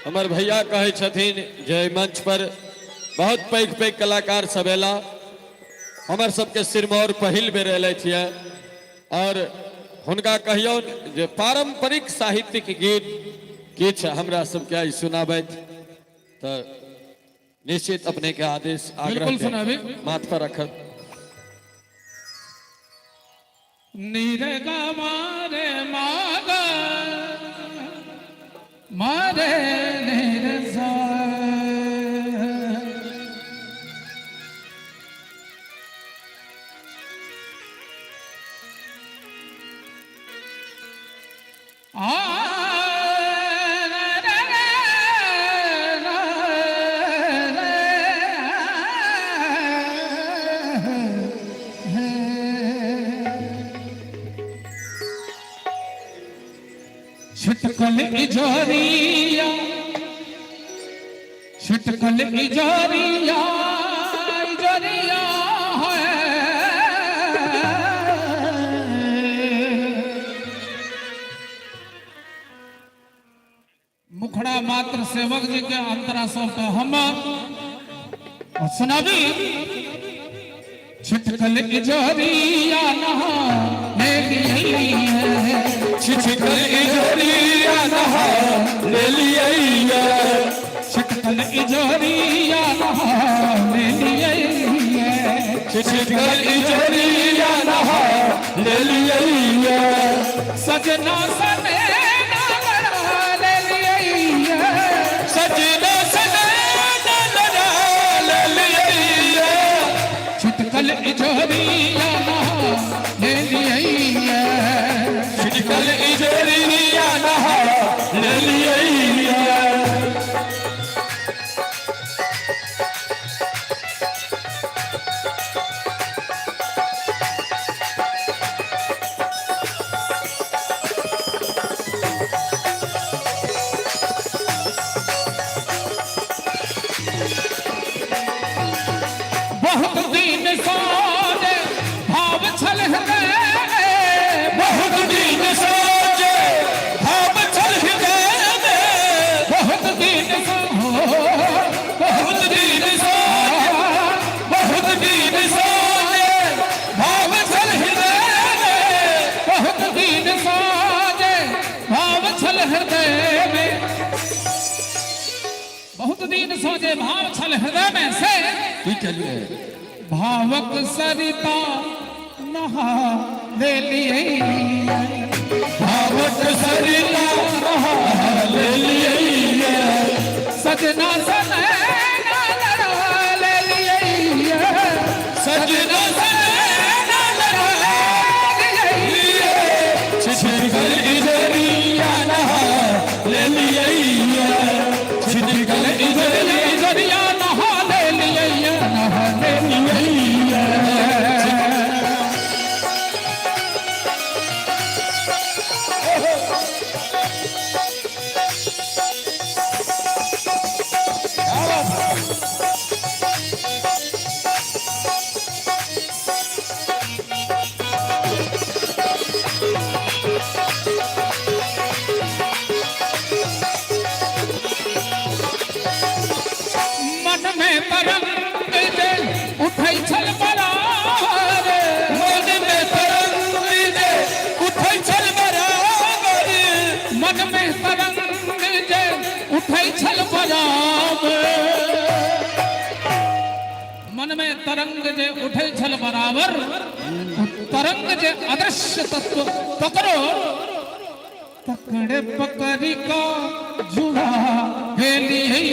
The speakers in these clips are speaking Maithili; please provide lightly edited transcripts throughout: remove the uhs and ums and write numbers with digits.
हमर भैया कहै छथिन जे एहि मंच पर बहुत पैघ पैघ कलाकार सब एला, हमर सबके सिरमौर पहिल बेर एलथि ये और हुनका कहियौन जे पारंपरिक साहित्यिक गीत किछु हमरा सबके आइ सुनाबथि तऽ निश्चित अपने के आदेश आग्रह बिल्कुल के सुनाबी। माथ पर रखत। नीर मारे मागा मारे नीर सा छिटकल इजोरिया, छिटकल इजोरिया, इजोरिया है। मुखड़ा मात्र सेवक जी के अंतरा सब तो हम और सुनाबी। छिटकल इजोरिया नहा ले लियै, छिटकल इजोरिया नहा ले लियै, छिटकल इजोरिया नहा ले लियै, छिटकल इजोरिया नहा ले लियै, सजना सने ना लड़ा ले लियै, सजना सजना लड़ा ले लियै, छिटकल इजोरिया नहा ले लियै, छिटकल इजोरिया नहा ले लियै। बहुत दिन सोने भाव छल हृदय में, बहुत दिन सोचे भाव छल हृदय में, बहुत दिन सो बहुत दिन सोचे, बहुत दिन सोचे भाव छल हृदय में, बहुत दिन सोजे भाव छल हृदय में, बहुत दिन सोजे भाव छल हृदय में से की केलिए भावक सरिता नहा ले लियै, भावक सरिता नहा ले लियै, सजना सने लड़ा ले लियै, सजना सजना लड़ा ले लियै, छिटकल इजरिया नहा ले लियै, छिटकल इजरिया इजरिया नहा ले लियै, नहा ले लियै। मन में तरंग जे उठै छल बराबर, मन में तरंग जे उठै छल बराबर, मन में तरंग जे उठै छल बराबर, मन में तरंग जे उठै छल बराबर, तरंग जे अदृश्य तत्व पकड़ो पकड़े पकड़ी का जुड़ा गेलियै,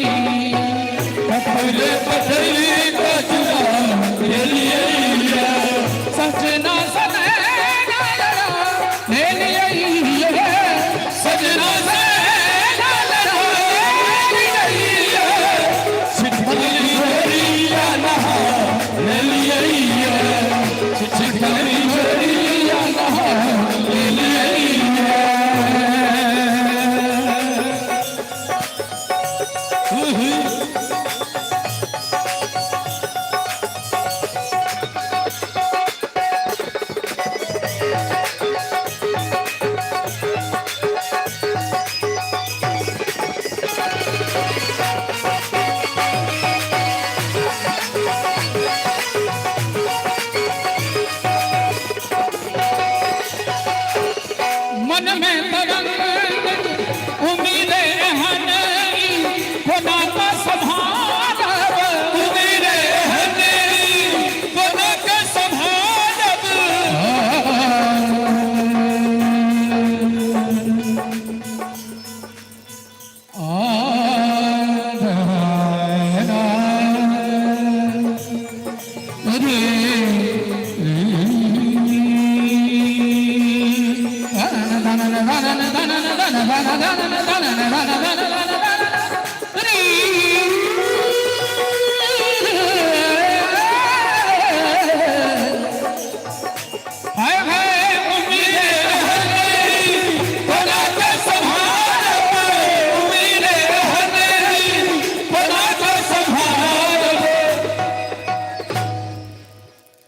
पकड़े पकड़ी का जुड़ा गेलियै, सजना सने ले लियै, सजना सजना लड़ा लियै, छिटकल इजोरिया नहा ले लियै, छिटकल इजोरिया नहा ले लियै। हाय हाय उम्मीद बना के संभाल उम्मीद बना के संभाल।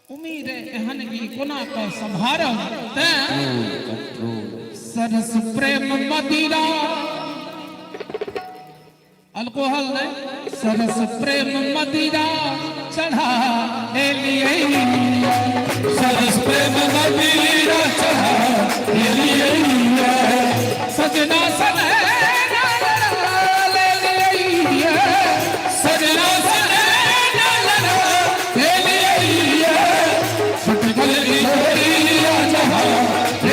उम्मीद एहन की कोना के संभारब। तें सरस प्रेम मदिरा अल्कोहल नहीं, सरस प्रेम मदिरा चढ़ा एलियै। सरस प्रेम मदिरा चढ़ा एलियै। सजना सन लेलियै। सजना सने एलियै। छुटकल जोड़िया नहा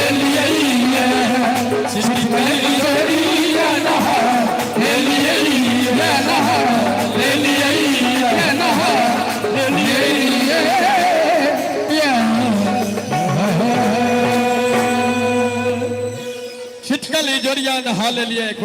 एलियै। छुटकल जोड़िया नहा एलियै। नहा एलियै। नहा एलियै। छिटकल जोड़िया नहा लेलियै एक बेर।